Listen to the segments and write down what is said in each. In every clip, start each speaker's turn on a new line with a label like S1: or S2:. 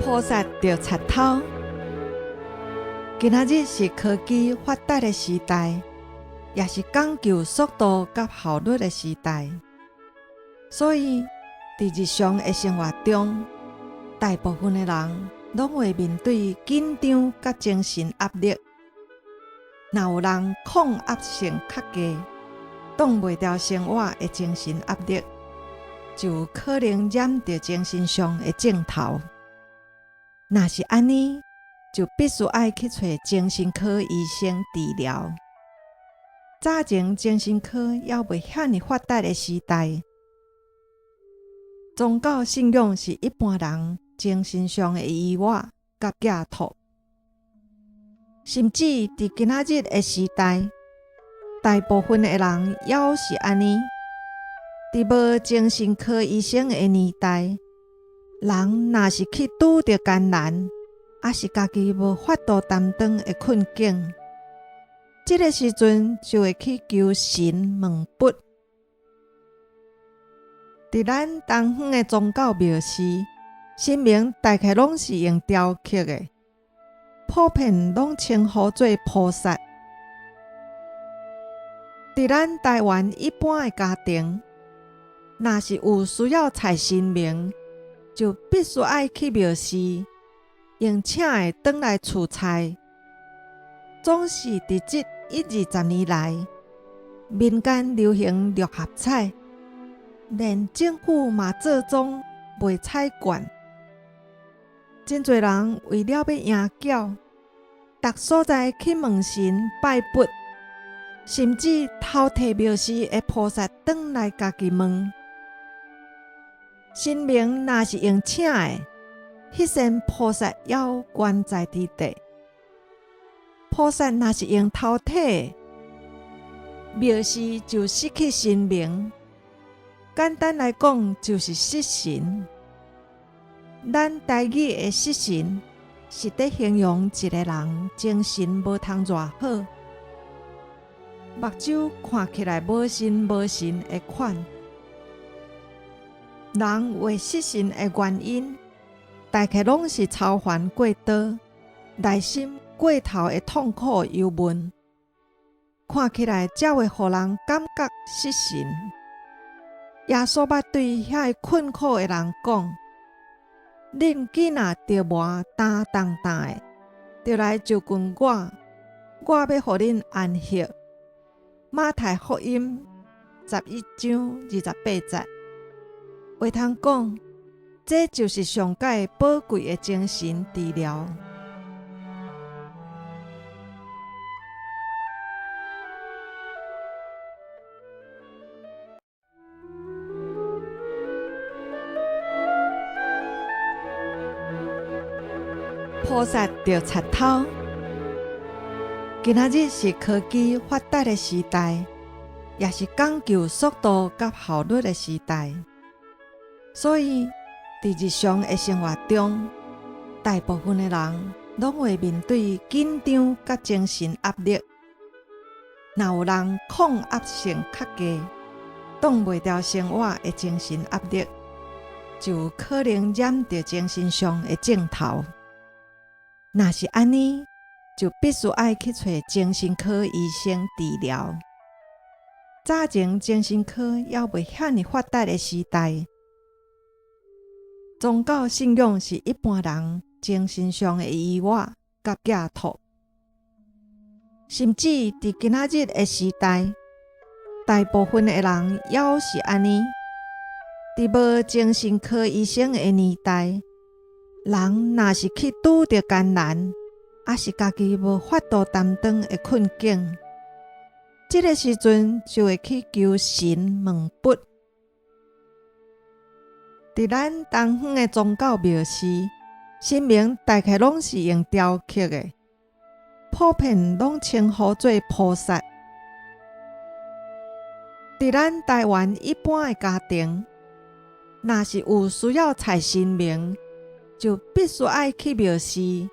S1: 菩薩著賊偷。今仔日是科技發達的時代，也是講求速度佮效率的時代，所以佇日常的生活中，大部分的人攏會面對緊張佮精神壓力。若有人抗壓性較低，擋袂牢生活的精神壓力，就有可能染著精神上的症頭。若是按呢，就必須愛去揣精神科醫生治療。早前精神科猶未遐爾發達的時代，宗教信仰是一般人精神上的依倚佮寄託。甚至佇今仔日的時代，大部分的人猶是按呢。佇無精神科醫生的年代，人若是去拄著艱難，抑是家己無法度擔當的困境，這个時陣就會去求神問佛。佇咱東方的宗教廟寺，神明大概攏是用雕刻的，普遍攏稱呼做菩薩。佇咱台灣一般的家庭，若是有需要採神明，就必須愛去廟寺，用請的轉來厝菜。總是佇這一二十年來，民間流行六合彩，連政府嘛做莊賣彩券。真濟人為了欲贏繳，逐所在去問神拜佛，甚至偷提廟寺的菩薩轉來家己問。神明若是用請的，彼尊菩薩猶懸在佇地；菩薩若是用偷提的，廟寺就失去神明。簡單來講，就是失神。咱台語的失神，是佇形容一个人精神無通偌好，目睭看起來無神無神的款。人會失神的原因，大概攏是操煩過多，內心過頭的痛苦憂悶，看起來才會予人感覺失神。耶穌捌對遐个困苦的人講：恁囝若著磨擔重擔的，著來就近我，我欲予恁安息。馬太福音11章28節，會通講，這就是上蓋寶貴的精神治療。菩薩著賊偷。今仔日是科技發達的時代，也是講求速度佮效率的時代，所以佇日常的生活中，大部分的人攏會面對緊張佮精神壓力。若有人抗壓性較低，擋袂牢生活的精神壓力，就有可能染著精神上的症頭。若是按呢，就必須愛去揣精神科醫生治療。早前精神科猶未遐爾發達的時代，宗教信仰是一般人精神上的依倚佮寄託。甚至佇今仔日的時代，大部分的人猶是按呢。佇無精神科醫生的年代，人若是去拄著艱難，抑是家己無法度擔當的困境，這个時陣就會去求神問佛。佇咱東方的宗教廟寺，神明大概攏是用雕刻的，普遍攏稱呼做菩薩。佇咱台灣一般的家庭，若是有需要採神明，就必須愛去廟寺，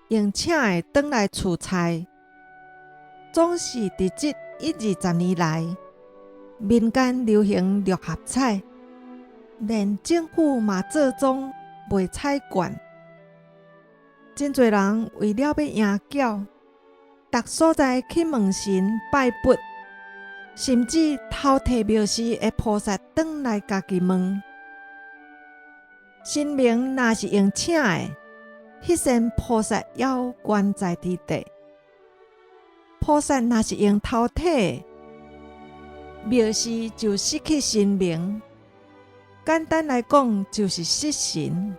S1: 用請的轉來厝菜。總是佇這一二十年來，民間流行六合彩，連政府嘛做莊賣彩券。真濟人為了欲贏繳，逐所在去問神拜佛，甚至偷提廟寺的菩薩轉來共己問。神明若是用請的，彼尊菩薩猶懸在佇地；菩薩若是用偷提的，廟寺就失去神明。簡單來講，就是失神。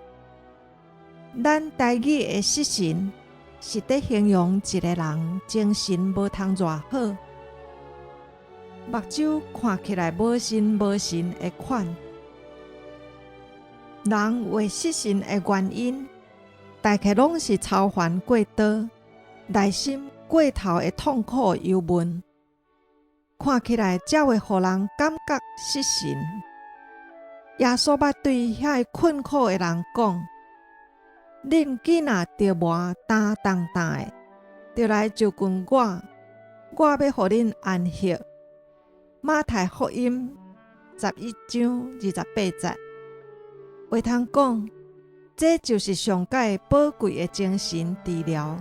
S1: 咱台語的失神，是佇形容一個人精神無通偌好，目睭看起來無神無神的款。人會失神的原因，大概攏是操煩過多，內心過頭的痛苦憂悶，看起來才會予人感覺失神。耶穌捌對遐个困苦的人講：恁肩若著磨擔重擔的，著來就近我，我欲予恁安息。馬太福音11章28節。會通講，這就是上蓋寶貴的精神治療。